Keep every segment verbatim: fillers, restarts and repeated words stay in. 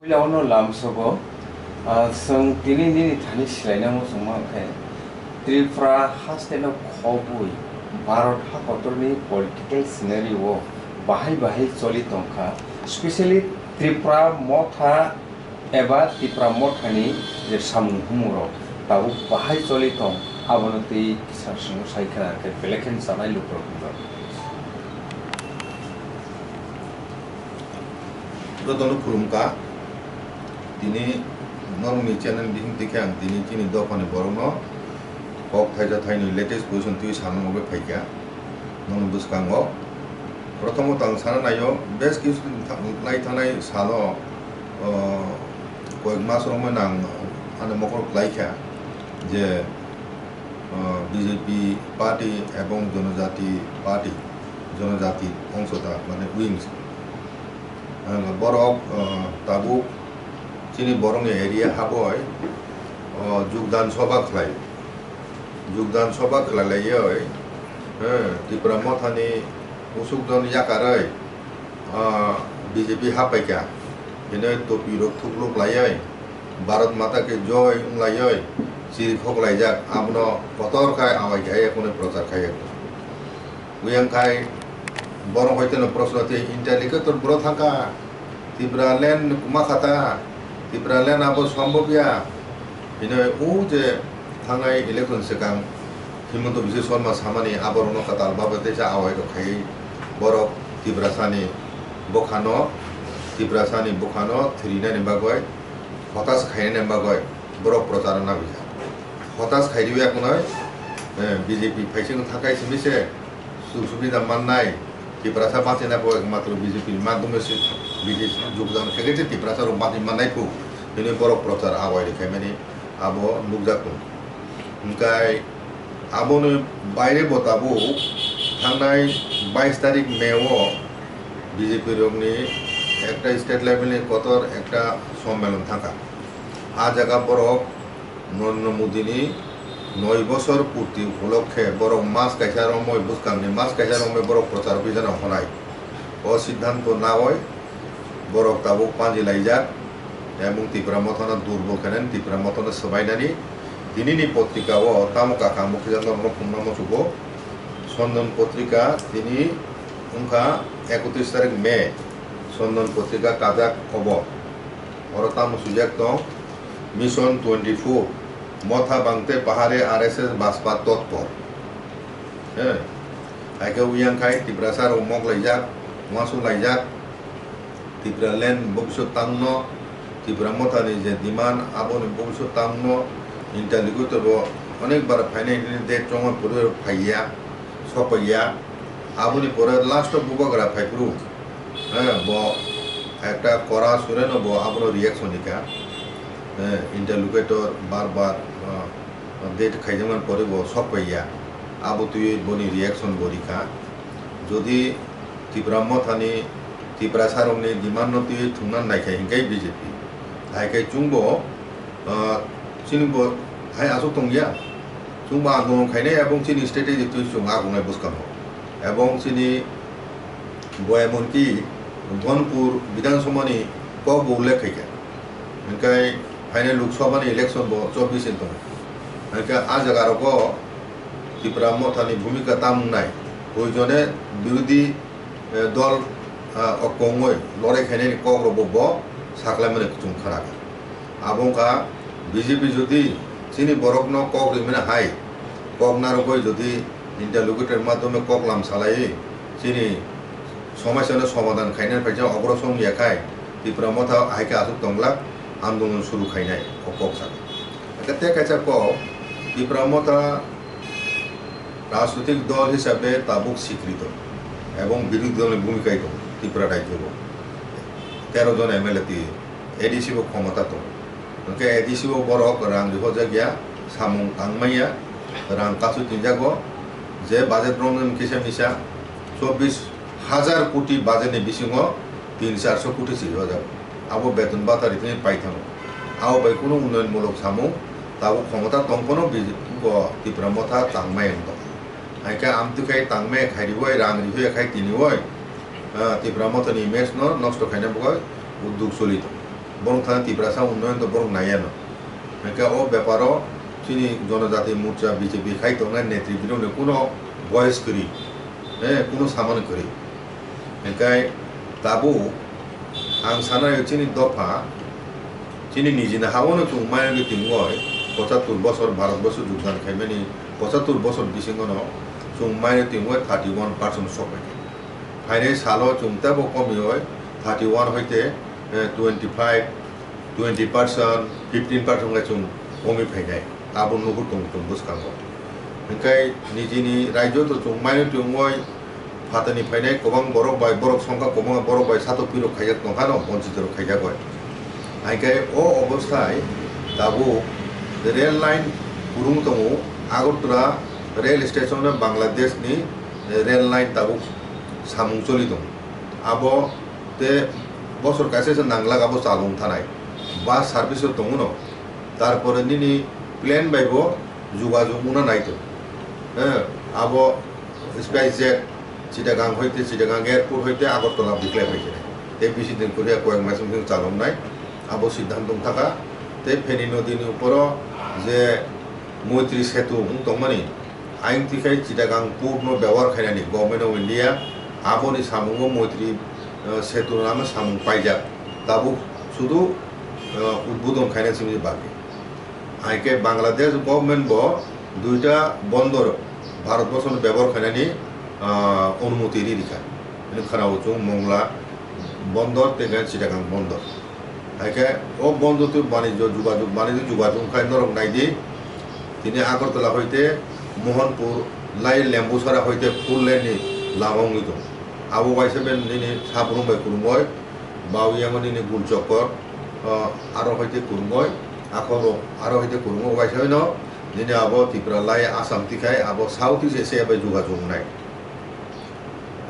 Puila ono lamsogo, ah, chwng tini nini thani silaina muchungma hwnkhe Tripura haste no khobwi Bharat hakotorni political scenario o bahai bahai choli tongkha, specially Tripura motha eba Tipra mothani je samung humung rok tabuk bahai choli tong, abono twi kisa swngwi sai khna khe belai khe chanai lukurok wngkha. Jotono khulumkha, tini norokni channel bising twi khe ang tini chini dophani borokno kok thaisa thainwi latest position twi sana mungwi phaikha norokni bwskango. Prothomot ang sana naio, bes kisu din tha-, lai thanai salo, o, koyek mas romwi nang ani mokol kwlaikha je, o, B J P party ebong Jonojati party, Jonojati ongsoda mane wings, ang borok, o, tabuk chini borokni area haboi, o, jugdan soba khlai. Jugdan soba khlai laiwi, eh, Tipra mothani usukjon yakarwi, ah, B J P haphaikha. Hwnwi topi rok thukluk laiwi, Bharat Mata Ki Joy wng laiwi, chiri khok laijak, abono kotor khai awai khai, kunu prochar khai. Uyang khai borok hoiteno proshno tei interlocutor bro thangkha, Tipraland kwma kha ta, Tipraland abo sombobya. Hino o je thangnai election swkang Himanta Biswa Sarma samani aborokno kwtal babe teisa awai rok khaiwi borok Tiprasani bwkhano, Tiprasani bwkhano thwrwinani bagwi, hotas khainani bagwi borok procharo nabijak. Hotas khairiwi akhwnai, eh, B J P phaising thakai simi se sujog subida mannai, Tiprasa bachina bo ekmatro B J P ni madhyome se B J P jogdan khe khe se Tiprasa rok bachai mannai phu, hwnwi borok prochar awai rwkhaimani abo nukjak tongo. Hwnkhe aboni baire bo tabuk thangnai bais tarik May o B J P rokni ekta state level ni kotor ekta sommelon thangkha. A jaga borok Narendra Modi ni noi bosor purti upolokhe borok mas kaisa romwi, bwskangni mas kaisa romwi borok prochar obhijano honai. O siddhanto naoi borok tabuk panji laijak, emung Tipra mothano durbol khainani, Tipra mothano swbainani. Tinini potrika o tamo kakang mukhijakno norokno phunukna muchugo. Sondan potrika tini wngkha ekotris tarik May, Sondan potrika kajak obo. Oro tamo swijak tong, Mission twenty-four, Motha Bangte Pahare R S S Baspa Totpor. He, haikhe uyang khai Tiprasa rok mok laijak, uansuk laijak, Tipraland bobiswt tangno, Tipra mothani je demand aboni bobiswt tangno, interlocutor bo onek bar phainai hwnwi date chongma phuru phaiya, sopaiya, aboni pore last o bubagra phaiphuru. Eh, bo ekta kora sureno bo abono reaction rikha. Eh, interlocutor bar bar, ah, date khaijakmani pore bo sok paiya. Abo twiwi boni reaction bo rikha. Jodi Tipra mothani, Tiprasa rokni demand no twiwi thwngna naikha hinkhe B J P, haikhe chwngbo, ah, chini bo hai aswk tongya. Chwngbo andolon khainai ebong chini strategy twi chwng agonai bwskango. Ebong chini bo emonki Dhonpur Bidhan Sabha ni kok bo ullekh khaikha. Hinkhe phainai Lok Sabha ni election bo chobbish in tongo. Hinkhe a jaga rogo Tipra mothani bhumika tamo wngnai. Proyojone birodhi eh, dol, ah, o kongoi lorai khainani kok rokbo bo saklaimani chwng khnakha. Abo wngkha B J P jodi chini borokno kok rimani hai, kok narwgwi jodi interlocutor madhyome kok lam salaiwi chini somosyano somadhan khainani phaisa ogroso wngya khai Tipra motha hai khe aswk tongla andolon suru khainai o kok sakha. Hakhe tei kaisa kok Tipra motha Rajnoitik dol hisabe tabuk sikrito ebong birodhi dolni bhumika tongo Tripura rajyo o. Tero jon M L A twi A D C bo khomota tongo. Hwnkhe A D C o borok rang rihorjak ya, samung tangmanya, rang kasu tinjago, je budget romnani kisa misa chobbish hajar koti budget ni bisingo tin charso koti se rihorjago. Abo beton bata ritini paithano. Abo bai kunu unnoyon mulok samung tabuk khomota tongphano B J P bo Tipra motha tangmaya wng tong. Hai khe amtwi khai tangmaya khai riwi rang riwi khai tiniwi, ah, Tipra mothani image no nosto khaina bagwi udduk choli tongo. Borok thani Tiprasa unnoyon to borok naiya no. Hingke o beparo chini Jonojati Morcha B J P khai tongnai netribindoni kuno voice kwrwi, eh, kuno samani kwrwi. Hingke tabuk ang sanai chini dopha, chini nijini haono chwng minority wngoi pochattor bosor Bharat borso jogdan khaimani, pochattor bosor bisingono chwng minority wngoi thirty one percent sokphaikha. Phainai salo chwng teibo komioi thirty one hoite, eh, twenty five, twenty percent, fifteen percent wngkha chwng komi phainai. Abo nugwi tong chwng bwskango. Hingkhe nijini raijo to chwng minority wngoi phatani phainai kwbang borok bai, borok songkha kwbangma borok bai satok pirok khaijak tongkha no, bonchito rok khaijak bai. Hingkhe o obosthai tabuk rail line kwrwng tongo, Agartala rail station no Bangladesh ni rail line tabuk samung choli tongo. Abo te bosor kaisa se nanglak abo chalung thanai. Bus service o tongo no. Tarpore nini plane bai bo jogajog wngna nai tongo. Eh, abo SpiceJet Chittagong hoite, Chittagong airport hoite Agartala biklai phai khe. Te bisi din kwrwi ya koyek mas wngkhe chaloknai. Abo siddhant wngthaka. Te Feni nodi ni uporo je Moitri Setu wng tongmani, ayang twi khai Chittagong port no bebohar khainani Government of India, aboni samungo Moitri, eh, Setu nangma samung paijak, tabuk sudu, eh, udbodon khaina simi bagwi. Hai khe Bangladesh government bo duita bondor Bharat borso no bebohar khainani, ah, onumoti ri rikha. Hwnwi khwnao chwng Mongla bondor tei Chittagong bondor. Hai khe o bondor twi banijyo jogajog, banijyo jogajog khai norok nai di. Tini Agartala hoite Mohanpur lai Lembusara hoite four lane ni lama wngwi tongo. Abo waisa ben nini Sabrum bai kwrwngwi, Bawiyango nini Gulchokor, ah, aro hoite kwrwngwi, akhoro aro hoite kwrwngwi waisa no nini abo Tripura lai Assam tikhai abo South East Asia bai jogajog wngnai.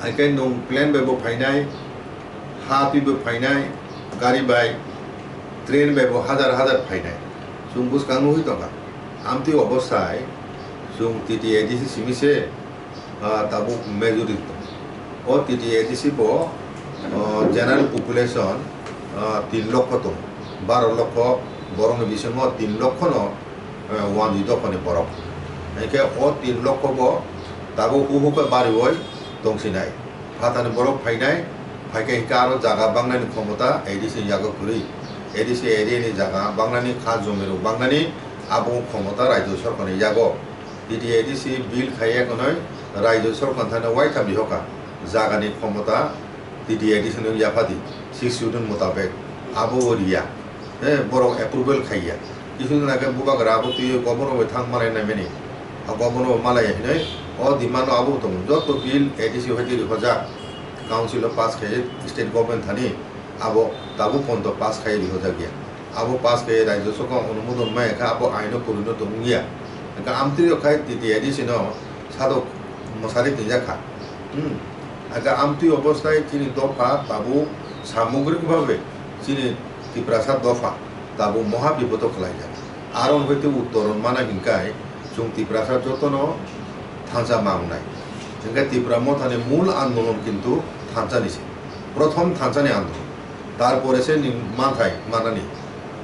Hai khe nwng plane bai bo phainai, ha twi bo phainai, gari bai, train bai bo hajar hajar phainai. Chwng bwskang nugwi tongkha. Amtwi obosai chwng T T A D C simi se, ah, tabuk majority tongo. O T T A D C bo, ah, general population, ah, tin lokho tongo. Baro lokho borokni bisingo tin lokho no, eh, wanjwi dophani borok. Hingkhe o tin lokho bo tabuk huhu khe bariwi tongsinai. Phatani borok phainai, phaikhe hingkhe aro jaga bangnani khomota A D C ni yago kwrwi. A D C area ni jaga bangnani, kha jomirok bangnani abo khomota rajyo sorkarni yago. T T A D C bill khaiya khwnwi rajyo sorkar thani waitham rihokha jagani khomota. T T A D C no yaphadi, six schedule mutabek, abo o riya, eh, borok approval khaiya. Kisu jona khe bubagra abo twiwi governor bai thang malai naimani, a governor bo malai hinwi o demand no abo tongo. Joto bill A D C hoite rihojak, council o pass khaiwi state government thani, abo tabuk ponto pass khaiwi rihojak ya. Abo pass khe rajyo sorkar onumodon maya khe abo aino purino tong wngya. Hingkhe amtwi rok khai T T A D C no sadok mwsari twijak kha. Hmm. Hingkhe amtwi obosthai chini dopha tabuk samogrik bhabe chini Tiprasa dopha tabuk moha bipodo kwlaijak. Aro hwnkhe uttoron mana hinkai chwng Tiprasa jotono thansa ma wngnai. Hingkhe Tipra mothani mul andolon kintu thansa ni se. Prothom thansa ni andolon. Tarpore se ni manthai manani.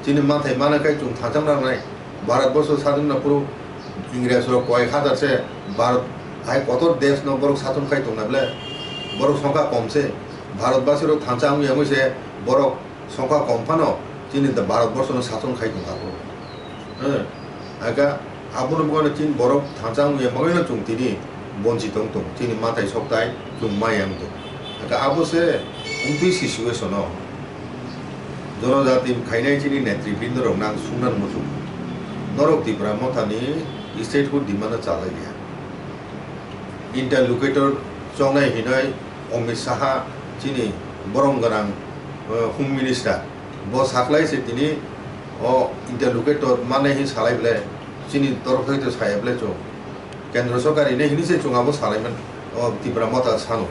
Chini manthai mana khai chwng thansa nangnai. Bharat borso sadhon na phuru Ingres rok koyek hajar se Bharat hai kotor desh no borok sadhon khai tongna ble. Borok songkha kom se. Bharat basi rok thansa wngya wngwi se borok songkha kom phano chini da Bharat borso no sadhon khai tongkha borok. Eh, aga abono bwkhano chini borok thansa wngya bagwi no chwng tini bonchi tong tong. Chini matai soktai chwng maya wng tong. Aga abo se wngtwi situation o. Jonojati khainai chini netribindorok nang sungnan muchung. Norok Tipra mothani statehood demand no chalai ya. Interlocutor chongnai hinoi Amit Saha chini borom gwnang, eh, Home Minister bo saklai se tini o interlocutor manai hin salai ble chini torok thai to saya ble chwng. Kendra sorkar ine hini se chwng abo salaiman o Tipra motha sano.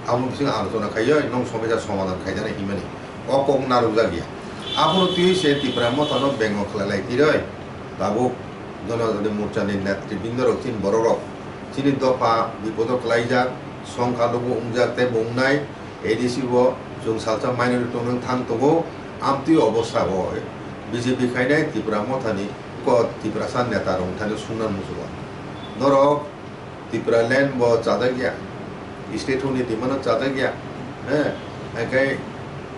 Abo bising alochona khaiyo nong somosya somadhan khaijana himani. O kok narwkjak ya. Abono twiwi se Tipra mothano bengo khlailai tiroi. Tabuk Jonojati Morchani netribindorok chini bororok chini dopha bipodo klaijak, songkha lugu wngjak tei bo wngnai. A D C bo chwng salsa minority tongna thang tongo. Amtwi obo sago, B J P khainai Tipra Mothani ko Tiprasa neta rok thani sungna muchungo. Norok Tipraland bo chajak ya, state ni demand o chajak ya, he, hingke,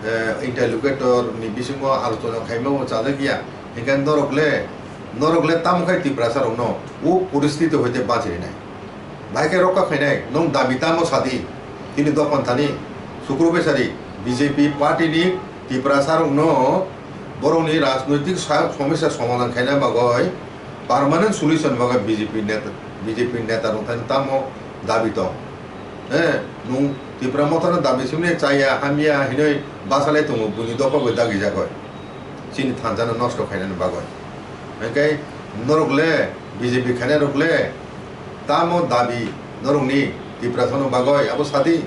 eh, interlocutor ni bisingo alochona khaima bo chajak ya, hingke norok le, norok le tamo khai Tiprasa rok no o poristiti hoite bachirinai. Bahai khe rokha khainai, nwng dabi tamo sadi, tini dophan thani, Sukru Besari, B J P party ni Tiprasa rok no borokni rajnoitik sa-, somosya somadhan khaina bagwi, permanent solution bagwi B J P neta, B J P neta rok thani tamo dabi tong. He, nwng Tipra Mothano dabi simi chaya, hamya hinwi basalai tongo, buini dopha bai dagi jagoi. Chini thansa no nosto khainani bagwi. Hingke norok le, B J P khainai rok le, tamo dabi norokni Tiprasa no bagwi abo sadi,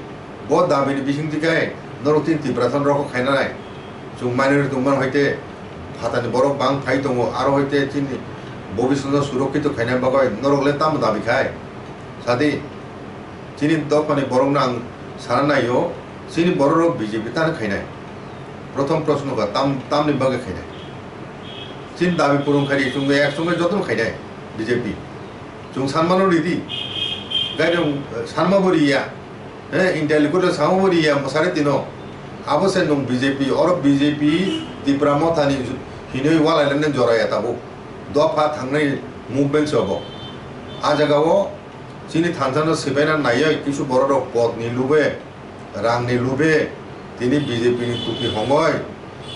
bo dabi ni bising tikai norok tin Tiprasa no rokho khainai. Chwng minority tongmani hoite phatani borok bang phai tongo, aro hoite chini bobiswt no surokkito khaina bagwi norok le tamo dabi khai? Sadi, chini dophani borok no ang sana naio, chini borok rok B J P tani khainai. Prothom proshno kha, tam, tamni bagwi khainai? Chini dabi purung khai di, chwng ek songwi jotono khainai B J P. Chwng sanmano ridi, gairong, eh, sanma bo riya. He, India likut le samo bo riya, mwsari tino. Abo se nwng B J P, oro B J P Tipra Mothani hinwi walai lane jora ya tabuk. Dopha thangnai movement se obo. A jaga o chini thansa no sibaina naiwi kisu borok rok pot ni lube, rang ni lube, tini B J P ni tupi hongoi.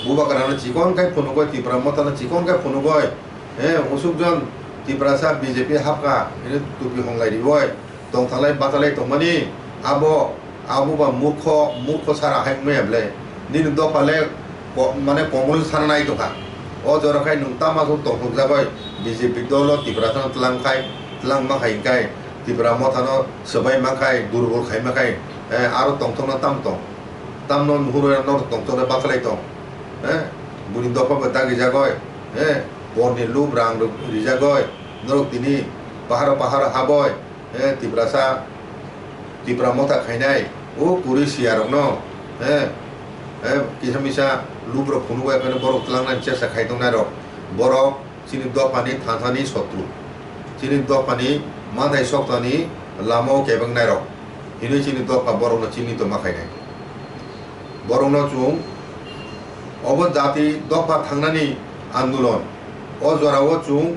Bubagra no chikon khai phunugoi, Tipra Motha no chikon khai phunugoi. He, usuk jon Tiprasa B J P hapkha, hini tupi honglai riboi. Tongthalai batalai tongmani abo, abo ba murkho, murkho sara hai wngmaya ble. Nini dopha le ko-, mane komol sana nai tongkha. O jora khai nwng tama khe tongthok jagoi B J P dolo Tiprasa no tlang khai, tlang ma khai hingkai Tipra Motha no swbai ma khai, durbol khai ma khai, eh, aro tongthok no tam tong. Tamno nuhur no tongthok no batalai tong. Eh, buni dopha bo dagi jagoi. Eh, por ni lub rang rok rijagoi. Norok tini paharo paharo haboi. Eh, Tiprasa, Tipra Motha khainai, o kwrwi siyarokno, eh, eh, kisa misa lubrok phunugwi phano borok tlangnani chesta khai tongnairok, borok chini dophani thansani sotru, chini dophani manthai soktani lamao kebengnairok, hinwi chini dopha borokno chini tongma khainai. Borokno chwng obo jati dopha thangnani andolon, o jorao chwng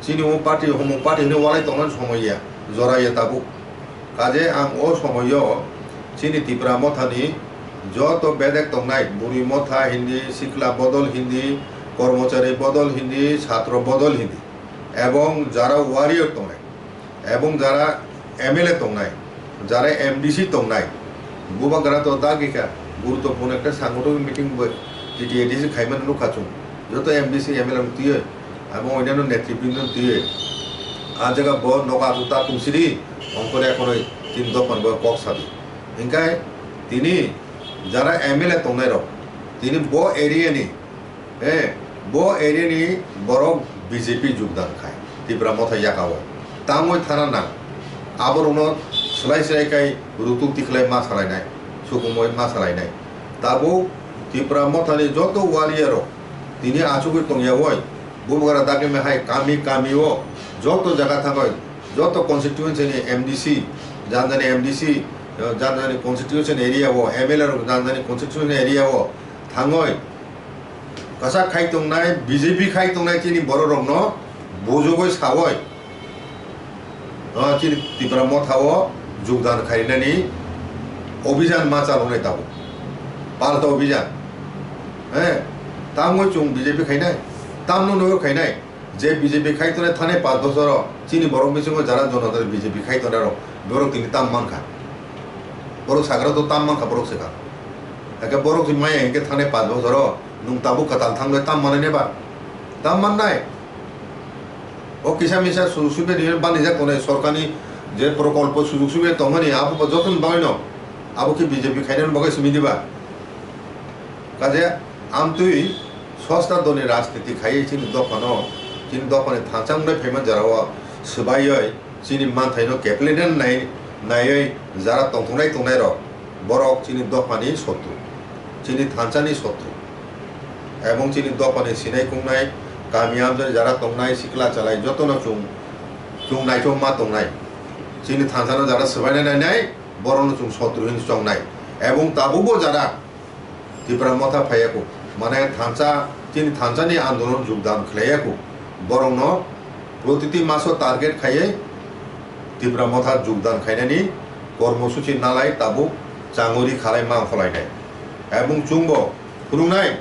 Chini o party, homo party hwnwi walai tongnani somoi ya, jora ya tabuk. Kaje ang o somoio chini Tipra Mothani joto bedek tongnai, Buri Motha hindi, Sikla Bodol hindi, Kormochari Bodol hindi, Satro Bodol hindi, ebong jara warrior tongnai, ebong jara M L A tongnai, jara M D C tongnai, bubagra to dagi kha, guruttopurno ekta sangothon meeting bo T T A D C khaimani nukha chwng, joto M D C, M L A rok twiwi, abo oinano netribrindono twiwi, a jaga bo nogo aswk ta tungsidi, ongkore ekhoroi tini dophani bo kok sadi. Hinkhe tini jara M L A tongnairok, tini bo area ni Eh, bo area ni borok B J P jugdan khai, Tipra Motha yakao. Tangwi thana nang. Aborokno swlai swlai khai rutuk tikhlai ma salainai, sukumoi ma salainai. Tabuk Tipra Mothani joto warrior rok tini achugwi tongya oi, bubagra dagwi hai kami kami o joto jaga thangwi, joto constituency ni M D C, jani jani M D C, jani jani constituency area o, M L A rok jani jani constituency area o thangwi, Kwchak khai tongnai, B J P khai tongnai chini borok rokno bujogoi sawoi, o chini Tipra Motha o jogdan khainani obhijan ma chalonai tabuk. Palta obhijan. He, tamo chwng B J P khainai, tamno nogo khainai, je B J P khai tongnai thanai panch bochor o chini borok bisingo jara jonadal B J P khai tongnai rok, borok tini tam mankha. Borok sagra to tam mankha borok swkang. Hakhe borok si maya hinkhe thanai panch bochor o nwng tabuk kwtal thangbai tam manai ne ba? Tam mannai. O kisa misa sujug subida rwui banijak tongnai sorkarni je prokolpo sujug subida tongmani abo bo jotoni bagwino abo khe B J P khainani bagwi simi diba? Kaje amtwi sosta doni rajniti khaiwi chini dophano, chini dophani thansa wngnai phaimani jorao swbaiwi chini manthaino keplenani nai-, naiwi jara tongthoknai tongnairok, borok chini dophani sotru, chini thansani sotru. Ebong chini dophani sinai kungnai, kami amchai jara tongnai, sikla chalai jotono chwng, chwng naichomma tongnai. Chini thansano jara swbaina nainai, borokno chwng sotru hin chongnai. Ebong tabukbo jara Tipra Motha phaiyaku, mane thansa, chini thansani andolon jogdan khlaiyaku, borokno protiti maso target khaiwi Tipra Motha jogdan khainani kormosuchi nalai tabuk changori khalai ma kholainai. Ebong chwngbo phunuknai,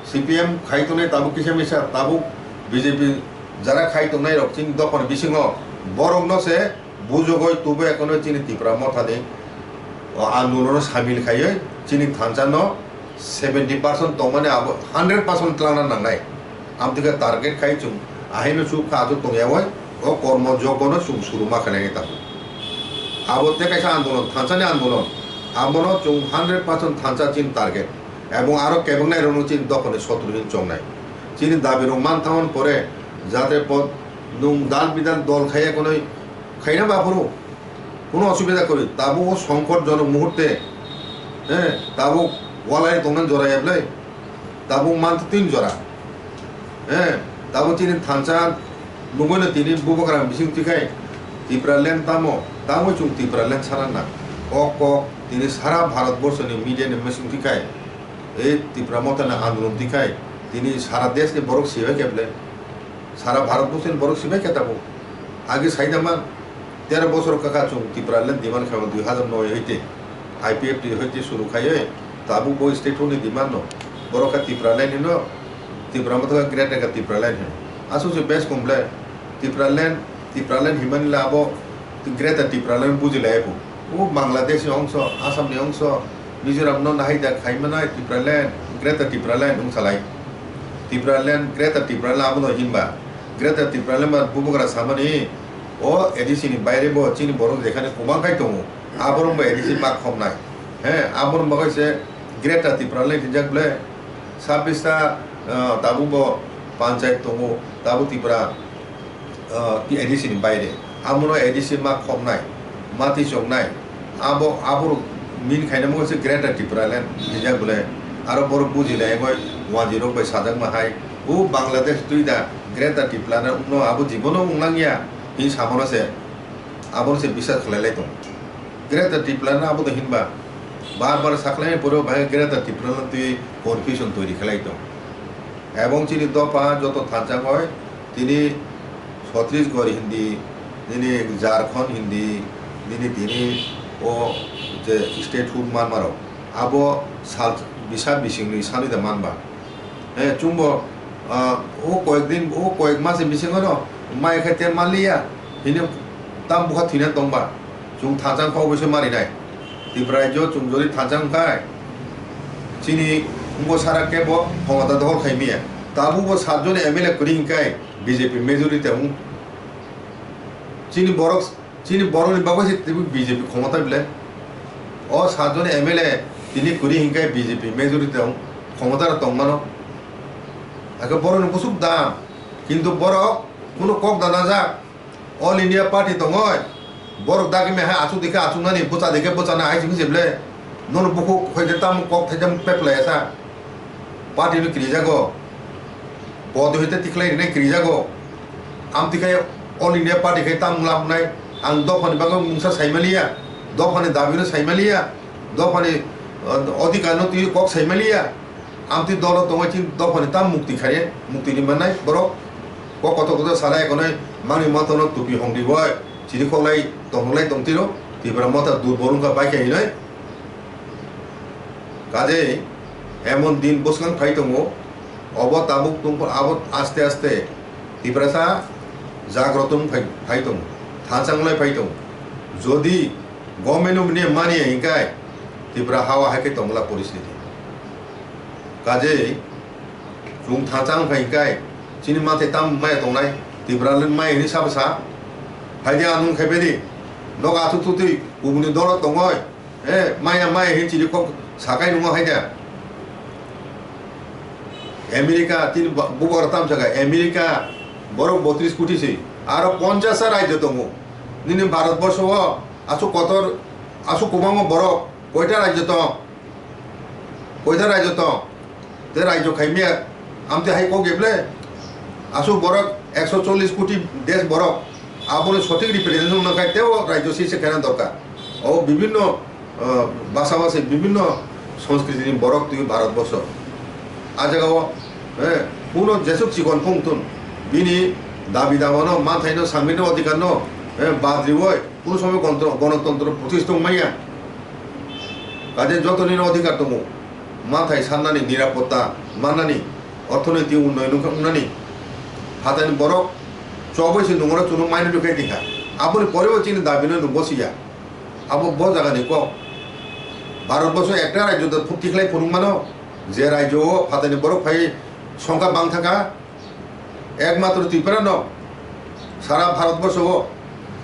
C P M khai tongnai tabuk kisa misa, tabuk B J P jara khai tongnai rok chini dophani bisingo borokno se bujogoi tubo ekono chini Tipra Mothani o andolono samil khaiwi chini thansano seventy percent tongmani abo hundred percent tlangna nangnai. Amtwikhe target khai chwng ahaino chuk kha achuk tongyawi o kormo jogono chwng suru ma khlainai tabuk. Abo tei kaisa andolon, thansani andolon, abono chwng hundred percent thansa chini target. Ebong aro kebengnairokno chini dophani sotru hin chongnai. Chini dabirok man tangmani pore jate pod nwng dal bidal dol khaiya konwi khaina baphuru kono osubida kwrwi. Tabuk o songkot jonok muhurte, eh, tabuk walai tongna jora ya bwlai? Tabuk man tin jora. Eh, tabuk chini thansa nugwino tini bubagra bising twikhai Tipraland tamo, tamo chwng Tipraland sana na. O kok tini sara Bharat borsoni media ni bising twikhai, ei Tipra Mothani andolon twikhai, tini sara desh ni borok sibai khe bwlai? Sara Bharat borsoni borok sibai khe tabuk. Age saida man, tero bosor kaka chwng Tipraland demand khaima dui hazar noi hoite, I P F T hoite suru khaiwi, tabuk bo state ni demand no. Borok kha Tipraland hino, Tipra Motha kha Greater kha Tipraland hino. Aswk se bes komble Tipraland, Tipraland himani le abo Greater Tipraland buji lai bo. O Bangladesh ni ongso, Assam ni ongso, Mizoram no nahai da khai manai Tipraland, Greater Tipraland wng salai. Tipraland, Greater Tipraland abo no hinba. Greater Tipraland ba bubagra samani o A D C ni baire bo chini borok jekhane kwbang khai tongo. Aborok bo A D C ma khomnai. He, aborok bo kaise Greater Tipraland hinjak ble. Sabista, ah, tabuk bo panchayat tongo, tabuk Tipra ah, A D C ni baire. Amono A D C ma khoknai, ma tisoknai. Abo, aborok min khaina mungwi se Greater Tipraland rijak bole. Aro borok buji lai bai wanjwi rok bai sajak ma hai. O Bangladesh twi da Greater Tipraland no abo jibono wng lang ya. Hin samono se, abono se bisas khlai lai tong. Greater Tipraland abo to hinba bar bar sakhlai pore bai Greater Tipraland twi confusion toiri khlai tong. Ebong chini dopha joto thansa hoi tini Chhattisgarh hindi, nini Jharkhand hindi, nini tini o je statehood manmarok, abo sal bisa bisingni sanwi da manba. Eh, chwngbo, ah, o koyek din, o koyek mas ni bisingo no mai khe ten manliya, hini tam bukha thwina tongba, chwng thansa kok bai se marinai. Tripura rajyo chwng jodi thansa wngkhai, chini wngbo sara kebo khomota dohor khai miya. Tabukbo satjon M L A kwrwi hinkhai B J P majority wng. Chini borok, chini borokni bagwi se tini B J P khomota bile. O satjon M L A tini kwrwi hinkhai B J P majority wng khomota tongmano. Hakhe borokni bwswk dam, kintu borok kunu kok danajak. All India Party tongoi, borok dagi me hai achuk dikhe achuknani, bwcha dikhe bwchana hai simi se ble. Nono bukhuk hoite tam kok thaijam pep lai asa. Party no kirijago. Pod hoite tikhlai rine kirijago. Am tikhai All India Party khai tam labnai. Ang dophani bagwi mungsa saimaliya. Dophani dabi no saimaliya. Dophani, uh, odhikar no twi kok saimaliya. Amtwi dolo tongwi chini dophani tam mukti khaiye, mukti ni mannai borok. Kok kotor kotor salai ekonoi mangni manthono tupi hongdi bai chiri khoklai tongmolai tongtiro, Tipra Motha durbol wngkha bai khe hinoi. Kajei emon din bwskang phai tongo, obo tabuk tongkha abo aste aste Tiprasa jagrot wng phai, phai tongo, thansa wnglai phai tongo. Jodi government of India mani ya hinkhai Tipra hawa hai khe tongla poristhiti. Kajei chwng thansa wngkha hinkhai chini manthai tam maya tongnai Tipraland maya hini sabo sa. Phaidi anung khaibedi nok athuk thutwi kubuni dolo tongoi. Eh, maya maya hin chiri kok sakai nungo haida. America tini ba-, bubar tam saka America borok botris koti se. Aro ponchas ta rajyo tongo. Nini Bharat borsho o aswk kotor, aswk kwbangma borok koita rajyo tong? Koita rajyo tong? Te rajyo khaimya Amtwi hai kok eble aswk borok ekso chollish koti desh borok aboni sothik representation wngna khai tebo rajyo sise khaina dorkar. O bibhinno, ah, basa basi bibhinno sanskriti ni borok twi Bharat borso. A jaga o, eh, kuno jesuk chikon phung tun bini dabi dawano manthaino sangmino odhikar no, eh, badriwoi kuno somoy gontro-, gonotontro protista wngmaya. Kaje jotoni no odhikar tongo. Manthai sannani, nirapotta mannani, orthonoiti unnoyon wngkha wngnani, phatani borok chobwi se nungro chwngno maino rwkhe tingkha. Aboni porebo chini dabino nungbo siya. Abo bo jagani kok. Bharat borso ekta rajyo da phukti khlai phunuk mano, je rajyo o phatani borok phai songkha bang thangkha, Ekmatro Tripura no sara Bharat borso o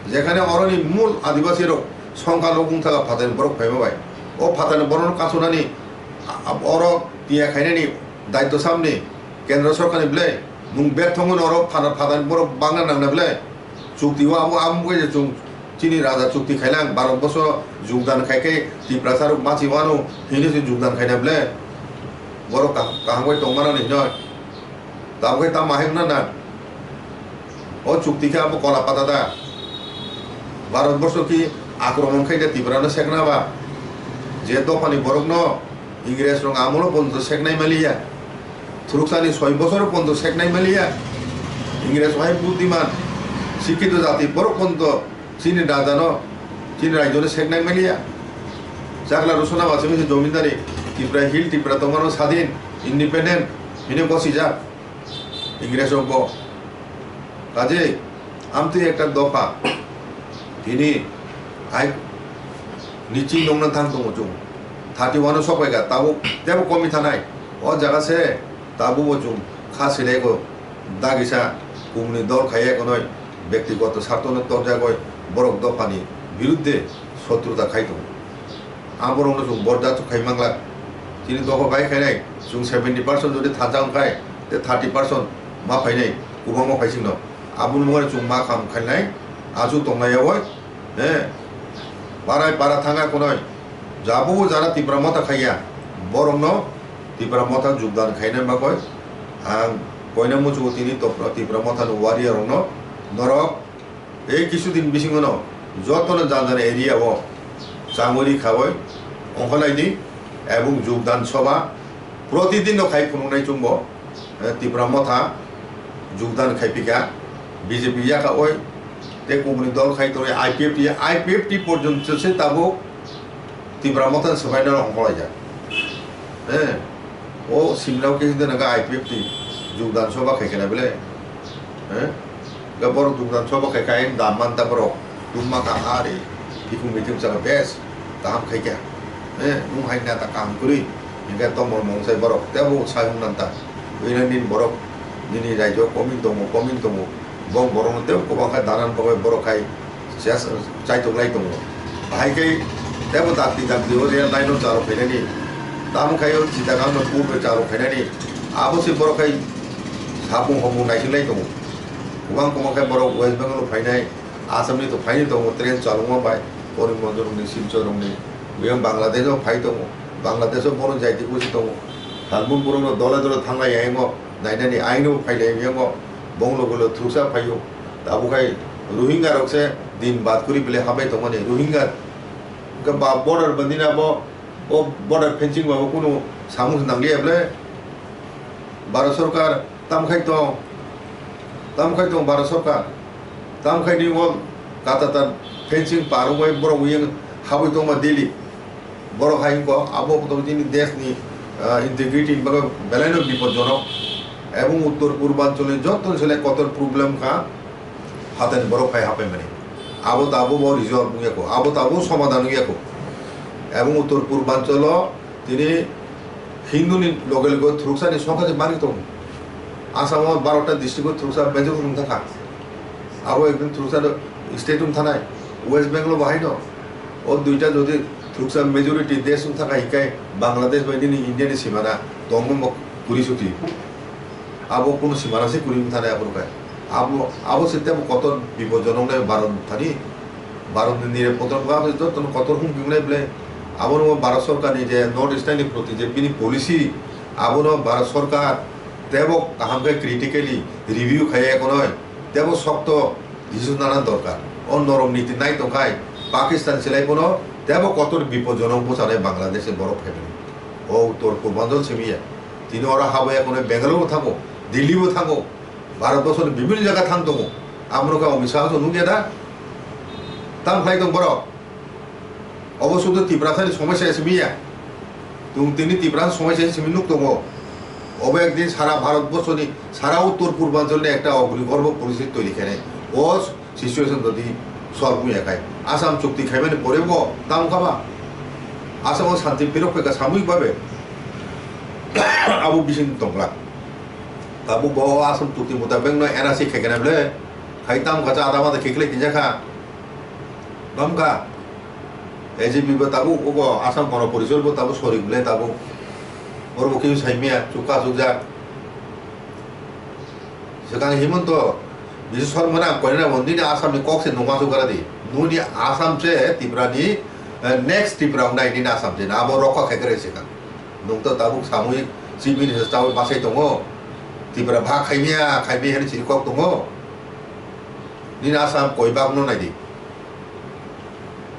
jekhane oroni mul adibasi rok songkha lok wng thaka phatani borok phaima bai. O phatani borok no kasunani, a-, oro tiya khainani daityo samni kendro sorkar ni ble mung berthong no oro phana phatani borok bangna nangna ble chukti o abo amung bai je chung Chini raja chukti khailang Bharat borso jogdan khai khe Tiprasa rok bachi wano hinwi se jogdan khaina ble. Borok kaham, kaham bai tongmano ni hinoi. Tabuk khe tamo hai wngna na. O chukti khe abo kola pata da. Bharat borso ki akromon khai da Tiprano sekna ba. Je dophani borokno Ingres rok amolo ponto seknai maliya. Thuruksa ni soi bosor ponto seknai maliya. Ingres hai buddiman, sikkito jati borok ponto Chini rajano, chini rajyano seknai maliya. Chakla Rusona Basimi se jomindari, Tipra Hill, Tipra tongmano sadin, independent, hino gosijak. Ingres rok bo. Kaje, amtwi ekta dopha. Tini, hai, nichi nongna thang tongo chung. Thirty one o sokpaikha, tabuk, tebo komi thanai. O jaga se, Tabuk bo chwng kha sirego dagisa kumni dol khaiya konoi bektigoto sartono torjagoi borok dophani birudde sotruta khai tongo. A borokno chwng borjak khai manglak. Chini dopha bai khainai chwng seventy percent jodi thansa wngkhai te thirty percent ma phainai kwbangma phaisingno. Aboni mungari chwng ma kham khainai achu tongnai yawoi. He, parai para thanga konoi. Jabo bo jara Tipra Motha khaiya, borokno Tipra Motha jogdan khaina bagoi ang koina muchugo tini Topra-, Tipra Motha ni warrior rokno norok ei kisu din bisingo no jotono jan jan area o changori khaoi ongkholai di ebong jogdan soba protidin no khai phunuknai chwngbo. Eh, Tipra Motha jogdan khai pika, B J P yaka oi, te kubuni dol khai tongwi I P F T, I P F T porjonto se tabuk Tipra Motha swbaina ongkholai jak. Eh, o simrao khe hwnkhe nangkha I P F T jogdan soba khai khena bele. Eh, ga borok jogdan soba khai kha, ayang dam man ta borok, tum ma kha, are, bikung meeting chalo bes. Kaham khai kha. Eh, nung hai neta kaham kwrwi. Hinkhe tongmor mungsai borok tebo sai wng nanta. Wngna nini borok nini raijao komin tongo, komin tongo. Bong borokno tebo kwbang khe danan bagwi borok khai ches-, chaitok lai tongo. Bahai khe tebo dakti dakti o rel line o chalo khainani. Tamo khai o Chittagong no purbe chalo khainani. Abo se borok khai sapung hopung naising lai tongo. Kwbang kwbang khe borok West Bengal o phainai. Assamni to phaini tongo train chalokma bai, Karimganj rokni, Silchar rokni, biyang Bangladesh o phai tongo, Bangladesh o bono jaiti kuchi tongo, Salman borokno dole dole thanglai yango, nainani aino phailai yango, bong logo lo thursa phaio, tabuk hai Rohingya rok se din bad kuri bile habai tongmani, Rohingya hwnkhe ba border bandina bo, o border fencing ba bo kunu samung se nangliya bile, Bharat Sarkar tam khai tong, tam khai tong Bharat Sarkar, tam khai ni o kata ta fencing par wngwi borok uyang habwi tongma Delhi. Borok hai wngkha abo tong chini desh ni, ah, integrity ni bagwi belai no bipodjonok. Ebong uttor purbanchal ni joto ni selai kotor problem kha. Phatani borok phai haphaimani. Abo tabuk bo resolve wngya kho, abo tabuk somadhan wngya kho. Ebong uttor purbanchalo tini Hindu ni loge loge thuruksa ni songkha se bangwi tongo. Assam o barota district o thuruksa majority wng thangkha. Abo ekdin thuruksa state wng thanai. West Bengal o bahai no. O duita jodi thuruksa majority desh wng thangkha hinkhe Bangladesh bai nini India ni simana tongmo kwrwi suti. Abo kunu simana se kwrwi wng thani aphuru khe. Abo, abo se tebo kotor bipodjonok nai Bharat thani. Bharat ni nire potor ba se joto no kotor humki wngnai bwle. Abono Bharat Sarkar ni je North Eastern ni proti je bini policy, abono Bharat Sarkar Tebo kaham khe critically review khaiya ekonoi, tebo sokto decision nana dorkar. O norom niti nai tongkhai Pakistan silai bono tebo kotor bipodjonok bwchanai Bangladesh ni borok family. O uttor purbanchal simi ya. Tini oro habo ekonoi Bangalore bo thango, Delhi bo thango, Bharat borsoni bibhinno jaga thang tongo. Amoro khe Amit Shah so nukya da? Tang khlai tong borok. Obo sudhu Tiprasani somosya simi ya. Tung tini Tiprasani somosya simi nuk tongo. Obo ekdin sara Bharat borsoni, sara uttor purbancholni ekta ognigorbho poristhiti toiri khainai. O situation jodi solve wngya khai, Assam chukti khaimani pore bo tamo khaba? Assam o shanti phirok phaikha samui babe. Abo bising tongla. Tabuk bo Assam chukti mutabek no N R C khaikha nai ble. Khai tamo kha cha adamada kheklai kinjakha. Bamkha, A G P bo tabuk, obo Assam Gana Porishod bo tabuk sorik ble tabuk. Oro bo khe saimya, chukha chukjak. Swkang Himanta Biswa Sarma na koina bo nini Assam ni kok se nungma chukara di. Nuni Assam se Tripura ni, eh, next Tripura wngnai nini Assam se na abo rokha khe kre swkang. Nung to tabuk samui chief minister tabuk basai tongo. Tripura bha khaimya, khaimya hwnwi chiri kok tongo. Nini Assam koi bagno naidi.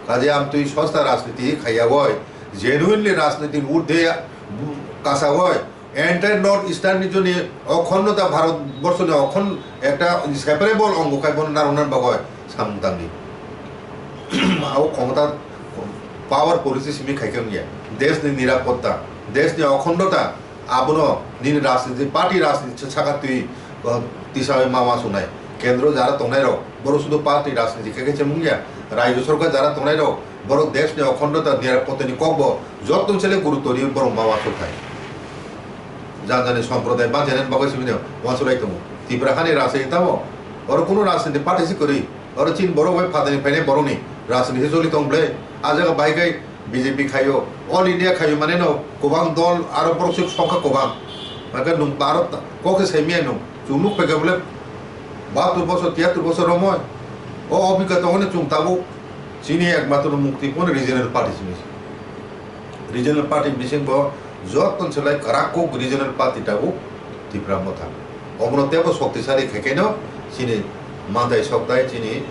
Kaje amtwi sosta rajniti khaiya oi, genuinely rajniti urde kasawoi, entire North Eastern ni joni okhondota Bharat borsoni okhon ekta separable ongo khai bono narwknani bagoi samung tangdi. Abo khomota power policy simi khaikhe wngya. Desh ni nirapotta, desh ni okhondota, abono nini rajniti, party rajniti se saka twi, uh, tisa bai ma uansuknai. Kendro jara tongnai rok, borok sudu party rajniti khe khe se wngya. Rajyo sorkar jara tongnai rok, borok desh ni okhondota nirapotta ni kok bo jotto sele gurutto ri borok ma uansuk thai. Jan jani somproday bachai nani bagwi simi no uansuk lai tongo. Tripura hani rajniti tamo, oro kunu rajniti party se kwrwi. Oro chini borok bai phatani phainai borokni rajniti choli tong ble. A jaga bai kai B J P khaio, All India khaio mane no kwbang dol aro borok se songkha kwbang. Hake nung Bharat kok se saimya nung. Chwng nuk phaikha bole bahatur bosor, tiyatur bosor romoi. O obhigya tongoni chwng tabuk chini ekmatro mukti phone regional party simi. Regional party bising bo joto selai kwrak kok regional party tabuk Tipra Motha. Obono tebo shoktisali khaikhaino chini mantai soktai chini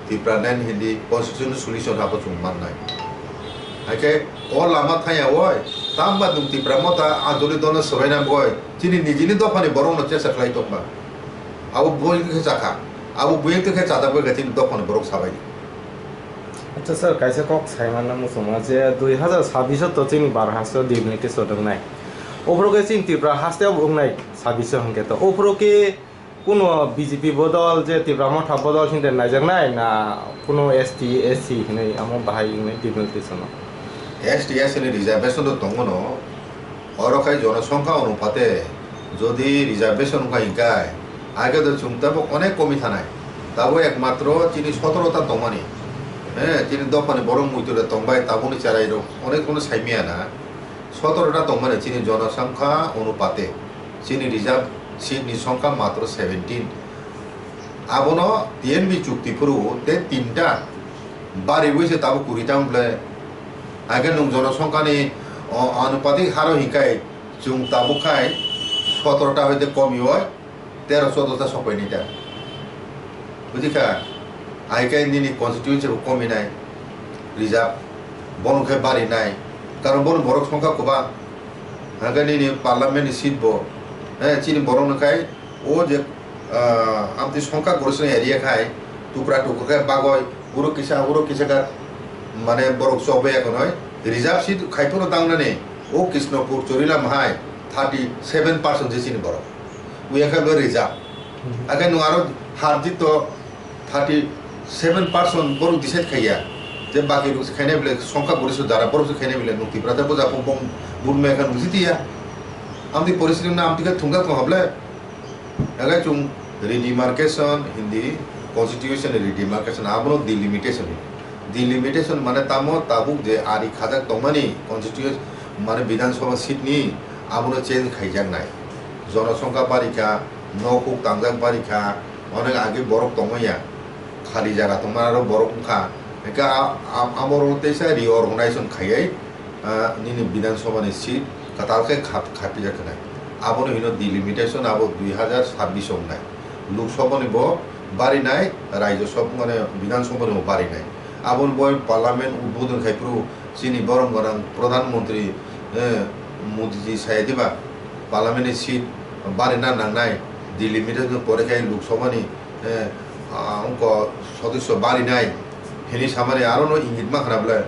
Tipra nine hindi constitutional solution habo chwng mannai. Haikhe o lama thaya oi, tamba nwng Tipra Motha Anjali Dolno swbaina boi chini nijini dophani borokno chesa khlai tongma. Abo buini khe chakha, abo buini khe chajak bai khe chini dophani borok sabai. Acha sir, kaisa kok sai manna muchungma je dui hazar sabbish o to chini bar haste o delimitation wngnai. Ophuru khe chini Tripura haste o wngnai sabbish o hwnkhe to. Ophuru khe kuno B J P bodol je Tipra Motha bodol hinte naijaknai na kuno S T, S C hinwi amo bahai wngnai delimitation o? S T, S C ni reservation to tongo no. Oro khai jonosongkha onupate jodi reservation wngkha hinkhe, age do chwng tabo onek komi thanai. Tabo ekmatro chini sotoro ta tongmani. Eh, chini dophani borok muitu da tongbai, taboni cherai rok onek kono saimaya na. Sotoro ta tongmani chini jonosongkha onupate. Chini reserve seat ni songkha matro seventeen. Abono T N V chukti phuru te tinta bariwi se tabo kuri tang ble. Haikhe nwng jonosongkhani, o, anupatik haro hinkhai chwng tabuk khai sotoro ta hoite komioi tero chodo ta sokpai nai ta. Buji kha? Haikhe nini constituency bo komi nai reserve. Bono khe bari nai. Karon bono borok songkha kwbang. Haikhe nini parliament ni seat bo, eh, chini borok no khai o je, ah, amtwi songkha gorisna area khai tukra tukra khe bagoi, uro kisa, uro kisa kha, mane borok chobwi ya khwnwi reserve seat khai phano tangnani o Krishnapur Chorilam hai thirty seven percent je chini borok. Uya khe bo reserve. Haikhe nwng aro harjit to thirty seven percent borok decide khaiya je baki rok se khainai bole songkha gorisna jara borok se khainai bole nwng Tipra tei bujak bom burma khe nwng jiti ya. Amtwi poristhiti no amtwi khe thungjak tong hable. Haikhe chwng redemarcation hindi constitution redemarcation abono delimitation. Delimitation mane tamo tabuk je ari khajak tongmani constitution mane Bidhan Sabha seat ni abono change khaijaknai. Jonosongkha barikha, nok huk tangjak barikha, onek age borok tongmaya, khali jaga tongmani aro borok wngkha. Hingkhe a-, a-, aborok teisa reorganization khaiwi, ah, nini Bidhan Sabha ni seat kwtal khe khap-, khapijak khnai. Abono hino delimitation abo dui hajar sabbish wngnai. Lok Sabha ni bo barinai, Rajya Sabha mane Bidhan Sabha ni bo barinai. Aboni bo parliament udbodhon khai phuru chini borom gwnang Pradhan Mantri, eh, Modi ji saya diba parliament ni seat barina nangnai, delimitation pore khai Lok Sabha ni, eh, ah, ongko sodosyo barinai hini samani aro no ingit ma khna bwle,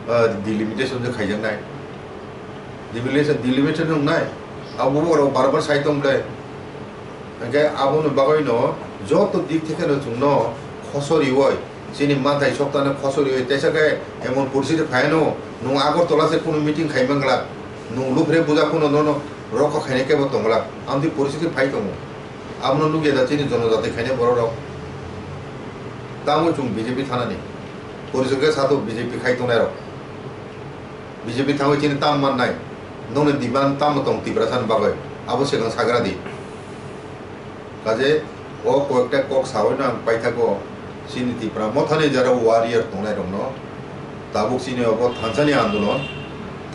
eh, delimitation je khaijaknai. Delimitation, delimitation wngnai. Abo borok bar bar sai tong bwle. Hingke aboni bagwi no joto dik theke no chwngno khosoriwi, chini manthai soktano khosoriwi, teisa khe emon poristiti phai no, nwng Agartala se kunu meeting khai man glak, nwng lupre buja phano nono rokha khainai kebo tong glak, amtwi poristiti phai tongo. Abono nukya da chini jonojati khainai borok rok. Tamo chwng B J P thanani, poristiti khe sato B J P khai tongnai rok. B J P thangwi chini tam mannai, nokni demand tamo tong Tiprasa ni bagwi, abo swkang sagra di. Kaje o koyekta kok sawi no ang paithago, chini Tipra Mothani jara warrior tongnai rokno, tabuk chini obo thansani andolon,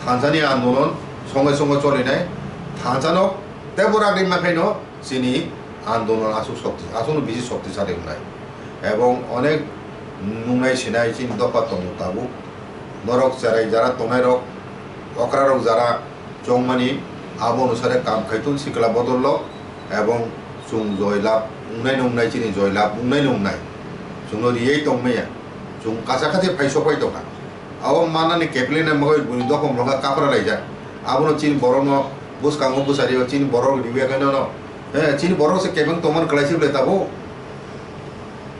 thansani andolon songo songo cholinai, thansano tebo ragwi ma khaino, chini andolon aswk shokti, aswkno bisi shoktisali wngnai. Ebong onek nungnai sinai chini dopha tongo tabuk. Norok cherai jara tongnai rok, okra rok jara chongmani abo onusare kam khaitun sikla bodol rok, ebong chwng joy lab wngnai nungnai chini joy lab wngnai nungnai. Chwngno riyai tongmaya, chwng kacha kachi phai sokpai tongkha. Abo manani keplina bagwi buni dokom rokha kapra laijak. Abono chini borokno bwskango bwsari o chini borok riwi khe nono. Eh, chini borok se kebeng tongmani kwlai se belai tabuk.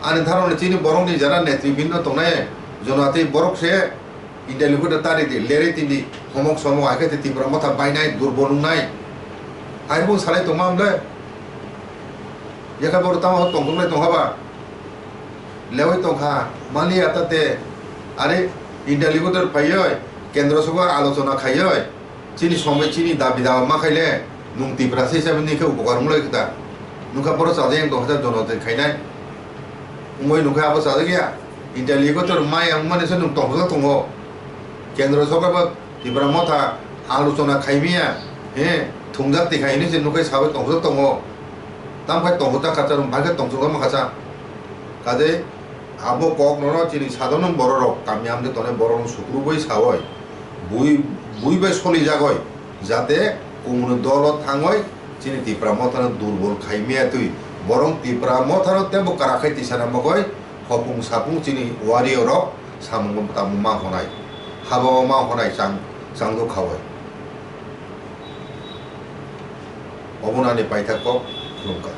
Ani dharana chini borokni jara netribinno tongnai jonati borok se India lukhuda tari di, leri tindi, homok somok hai khe Tipra Motha bainai, durbol wngnai. Hai bo salai tongma mle. Yakha borok tamo tongthoknai tongkha ba. Lewi tongkha, mani ata te, are India likutor phaioi, kendro sogo alochona khaioi, chini somoi chini dabi dawa ma khaile, nung Tiprasa hisabe ni khe upokar wng lai khe ta. Nung kha borok chajak yang tongkha jono twi khainai. Wngoi nung kha abo chajak ya, India likutor ma yang mani se nung tongkha tongo. Kendro sogo bo Tipra Motha alochona khaimaya, he, thungjak tikha hinwi se nukhe sawi tongthok tongo. Tamo khe tongthok ta khacha, rwng bai khe tongthok ma khacha. Kaje abo kok nono chini sadhana borok rok, kami amde tongnai borok rok sukrubui sawi, bui, bui bai solijagoi, jate kumunu dolo thangoi chini Tipra Mothano durbol khaimaya twi, borok Tipra Mothano tebo kwrak khai tisana bagoi, Hopung sapung chini warrior rok samung tamo ma honai, haba o ma honai chang, changdo khawai. Obono ani paithak kok khulumkha.